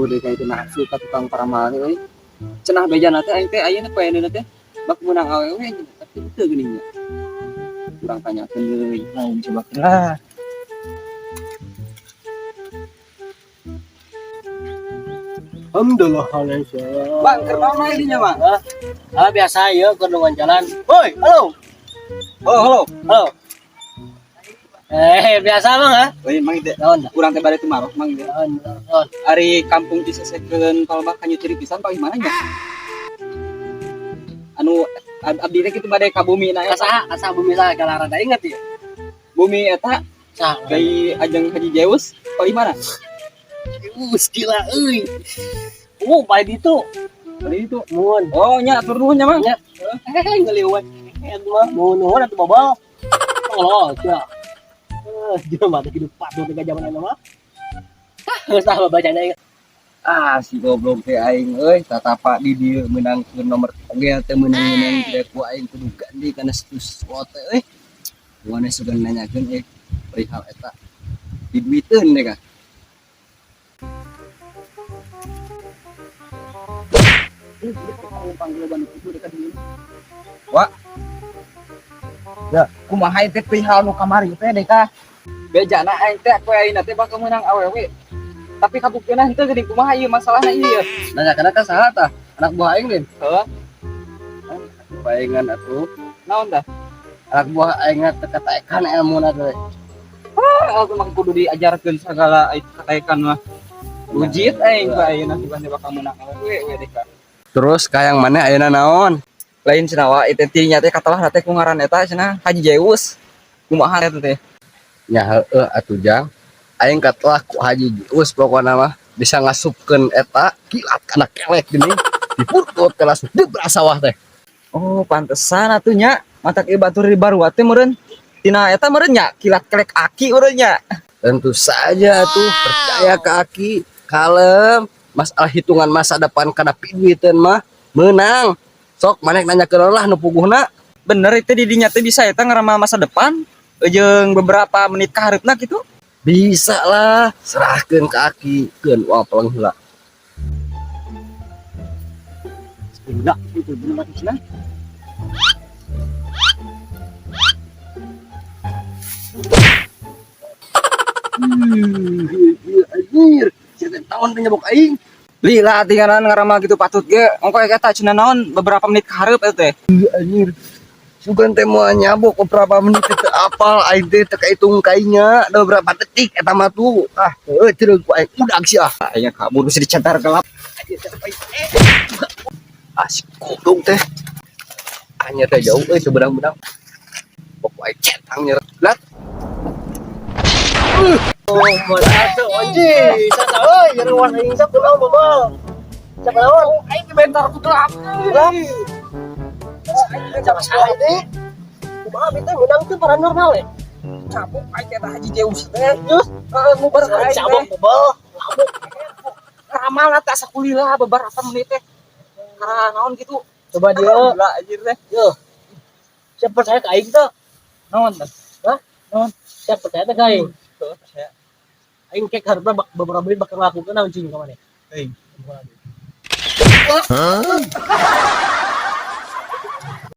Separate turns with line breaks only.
Aduh, deh kayak itu nafsu ka tukang paramal euy. Cenah bejana teh aing teh ayeuna poe ayeuna teh bak meunang awewe tapi teu geuning nya. Kurang tanyakeun deui.
Lain coba lah. Alhamdulillah Malaysia.
Bang, keur naon aya dinya, Bang?
Ah, biasa ya keur jalan. Woi, halo.
Oh, halo.
Halo. Eh, biasa Bang ha?
Euy, Mang teh
Naon?
Urang teh bade tumaroh, Mang teh.
Naon? Naon?
Ari kampung Cisesekeun palebah ka nyutiri pisan bagaimana nya? Anu abdi teh kitu bade ka bumi na eta.
Kasaha? Kasaha bumi saha kalau rada inget ya?
Bumi eta
Saha?
Kai Ajeng Haji Zeus bagaimana?
Us gila euy. Oh, paling itu.
Tadi itu.
Mun.
Oh, nya atur nuhun nya, Mang.
Nya. Eh, ngeliwat. Eh, mah nuhun nuhun atuh babal. Oh, cia. Eh, dia mah hidup patut tiga zaman ayeuna mah. Ah, geus tah bacanya.
Ah, si goblok teh aing euy, tatapa di dieu meunangkeun nomor togel teh meunang-meunang tidak ku aing kudu ganti kana situs slot teh euy. Buana sugan nanyakeun perihal eta. Diduiteun deh kah. Wah.
Ya.
Kumaha teh perihal nu kamari teh deh kah? Bejana aing teh poe ayeuna teh bakal meunang awewe. Tapi kabuktina henteu geuning kumaha ieu masalahna ieu. Nanya kana ka saha tah? Anak buah aing din. Heuh. Paingan atuh. Naon tah? Anak buah aing teh kataekan ilmuna teh. Ah, aku mah kudu diajarkeun sagala kataekan mah. Lujit aing bae ayeuna teh bakal meunang awewe we deh kah.
Terus kayang mana ayeuna naon?
Lain cenah wa itu teh nya teh katalah teh ku ngaran eta cenah Haji Zeus. Kumaha eta teh?
Nya heueuh atuh Jang. Aing katelah ku Haji Zeus pokona mah bisa ngasupkeun eta kilat kana kelek geuning. Dipurtut ke langsung debra sawah teh.
Oh, pantesan atuh nya. Matak ieu batur di baruat teh meureun. Tina eta meureun nya kilat kelek aki meureun nya.
Tentu saja tuh percaya ke aki. Kalem, masalah hitungan masa depan kana piduiteun mah menang. Sok maneh nanya ke lah nu puguhna.
Bener itu di dinya teh bisa eta ngeramal masa depan jeung beberapa menit ka hareupna gitu.
Bisa lah, serahkeun ke aki, keun uang peleng heula.
Enggak, itu belum mati cenah.
Anjir, sia teh tahun teh nyabok aing.
Lila tinggalan ngeramal gitu patut ge ongko eta cenah naon beberapa menit ka hareup eta teh.
Anjir. Sugan teh moal nyabok beberapa menit teh apal aing teh teu kahitung kainya da beberapa detik eta mah tuh. Ah, heueuh teu ku aing udag sia.
Aing kabur bisa dicetar gelap.
Ah, si goblok teh. Anjir teh jauh euy seberang-berang. Pokok aing centang nyeret. Lat.
Oh, atuh anjing. Sasa euy, nyeruan aing sok kunaon babal. Siapa naon?
Aing dibentar ku gelap.
Gelap. Sama salah teh. Kumaha teh menang tuh paranormal ya?
Cabok aing eta Haji Zeus teh.
Terus
Heeh, ngubar ka aing
cabok
teh.
babal. Lamuk.
Ramal teh asa kulila beberapa menit teh. Karena naon gitu.
Coba dia.
Gila anjir teh.
Yo. Siapa percaya ke aing tuh?
Naon teh?
Hah?
Naon?
Siapa percaya teh ke aing?
Heuh, percaya.
Aing kek hareup beberapa menit bakal ngelakukeun naon cing ka maneh.
Aing.
Hah?